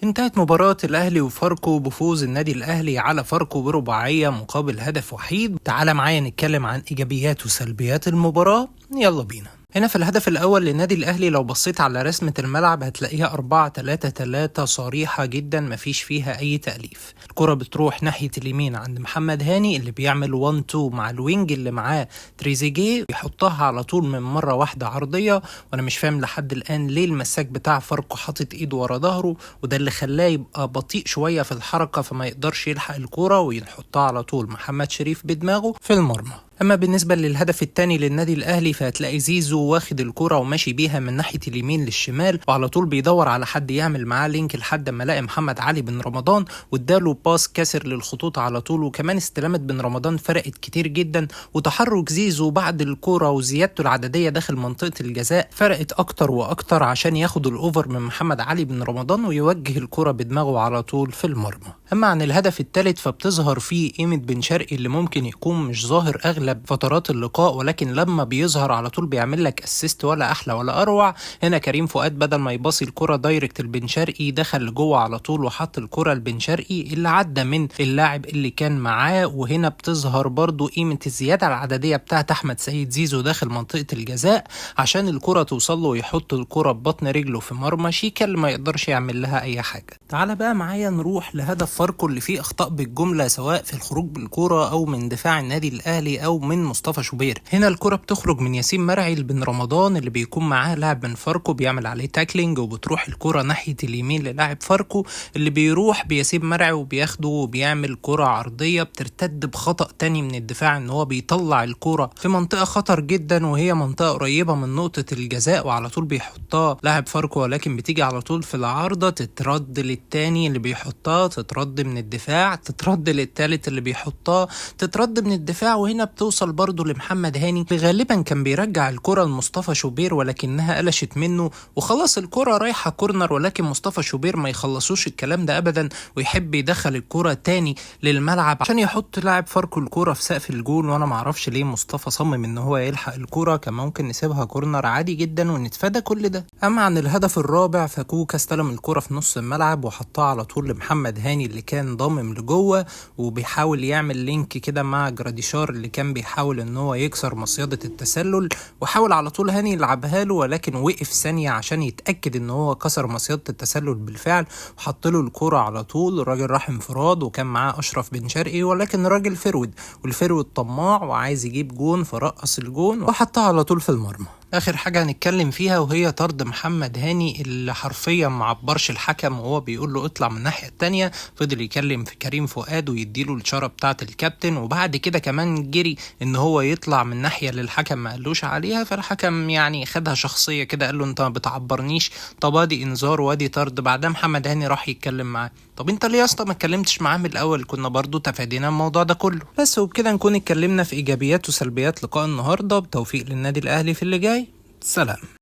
انتهت مباراة الأهلي وفاركو بفوز النادي الأهلي على فاركو برباعية مقابل هدف وحيد. تعال معايا نتكلم عن إيجابيات وسلبيات المباراة، يلا بينا. هنا في الهدف الأول للنادي الأهلي لو بصيت على رسمة الملعب هتلاقيها 4-3-3 صريحة جدا، مفيش فيها أي تأليف. الكرة بتروح ناحية اليمين عند محمد هاني اللي بيعمل 1-2 مع ال wing اللي معاه تريزيجيه، يحطها على طول من مرة واحدة عرضية. وأنا مش فاهم لحد الآن ليه المساك بتاع فاركو حاطط إيده ورا ظهره، وده اللي خلاه يبقى بطيء شوية في الحركة فما يقدرش يلحق الكرة ويحطها على طول محمد شريف بدماغه في المرمى. اما بالنسبة للهدف الثاني للنادي الاهلي فهتلاقي زيزو واخد الكرة وماشي بيها من ناحية اليمين للشمال، وعلى طول بيدور على حد يعمل معاه link لحد ما لاقي محمد علي بن رمضان واداله pass كسر للخطوط على طول. وكمان استلامه بن رمضان فرقت كتير جدا، وتحرك زيزو بعد الكرة وزيادته العدديه داخل منطقة الجزاء فرقت اكتر واكتر عشان ياخد ال over من محمد علي بن رمضان ويوجه الكرة بدماغه على طول في المرمى. اما عن الهدف الثالث فبتظهر فيه قيمة بن شرقي اللي ممكن يكون مش ظاهر اغلب فترات اللقاء، ولكن لما بيظهر على طول بيعمل لك assist ولا احلى ولا اروع. هنا كريم فؤاد بدل ما يباصي الكرة direct لبن شرقي دخل لجوه على طول وحط الكرة لبن شرقي اللي عدى من اللاعب اللي كان معاه. وهنا بتظهر برضو قيمة الزيادة العددية بتاعت احمد سيد زيزو داخل منطقة الجزاء عشان الكرة توصل له ويحط الكرة ببطن رجله في مرمى شيكا اللي ما يقدرش يعمل لها اي حاجة. تعال بقى معايا نروح لهدف فاركو اللي فيه اخطاء بالجملة سواء في الخروج بالكرة او من دفاع النادي الاهلي او من مصطفى شوبير. هنا الكرة بتخرج من ياسين مرعي لبن رمضان اللي بيكون معاه لاعب من فاركو بيعمل عليه tackling، وبتروح الكرة ناحية اليمين للاعب فاركو اللي بيروح بياسين مرعي وبياخده وبيعمل كرة عرضية بترتد بخطأ تاني من الدفاع ان هو بيطلع الكرة في منطقة خطر جدا وهي منطقة قريبة من نقطة الجزاء، وعلى طول بيحطها لاعب فاركو، ولكن بتيجي على طول في العارضة تترد للتاني اللي بيحطها، تترد من الدفاع، تترد للتالت اللي بيحطها، تترد من الدفاع. وهنا بتوصل برضو لمحمد هاني اللي غالبا كان بيرجع الكرة لمصطفى شوبير ولكنها قلشت منه وخلاص الكرة رايحة corner، ولكن مصطفى شوبير ما يخلصوش الكلام ده ابدا ويحب يدخل الكرة تاني للملعب عشان يحط لاعب فاركو الكرة في سقف الجول. وانا معرفش ليه مصطفى صمم ان هو يلحق الكرة، كان ممكن نسيبها corner عادي جدا ونتفادى كل ده. اما عن الهدف الرابع فكوكا استلم الكرة في نص الملعب وحطها على طول لمحمد هاني اللي كان ضامم لجوه وبيحاول يعمل link كده مع جراديشار اللي كان بيحاول ان هو يكسر مصيدة التسلل، وحاول على طول هاني يلعبها له ولكن وقف ثانية عشان يتأكد ان هو كسر مصيدة التسلل بالفعل وحط له الكرة على طول. الراجل راح انفراد وكان معاه اشرف بن شرقي، ولكن الراجل forward وال forward طماع وعايز يجيب جون فرقص الجون وحطها على طول في المرمى. اخر حاجة هنتكلم فيها وهي طرد محمد هاني اللي حرفيا ما عبرش الحكم وهو بيقول له اطلع من الناحية التانية، فضل يكلم في كريم فؤاد ويديله الاشارة بتاعه الكابتن، وبعد كده كمان جري ان هو يطلع من الناحية اللي الحكم ما قالوش عليها، فالحكم يعني خدها شخصية كده قال له انت ما بتعبرنيش، طب ادي انذار وادي طرد. بعدها محمد هاني راح يتكلم معاه، طب انت ليه يا اسطى ما اتكلمتش معاه من الاول؟ كنا برضو تفادينا الموضوع ده كله. بس وبكده نكون اتكلمنا في ايجابيات وسلبيات لقاء النهارده. بتوفيق للنادي الاهلي في اللي جاي. سلام.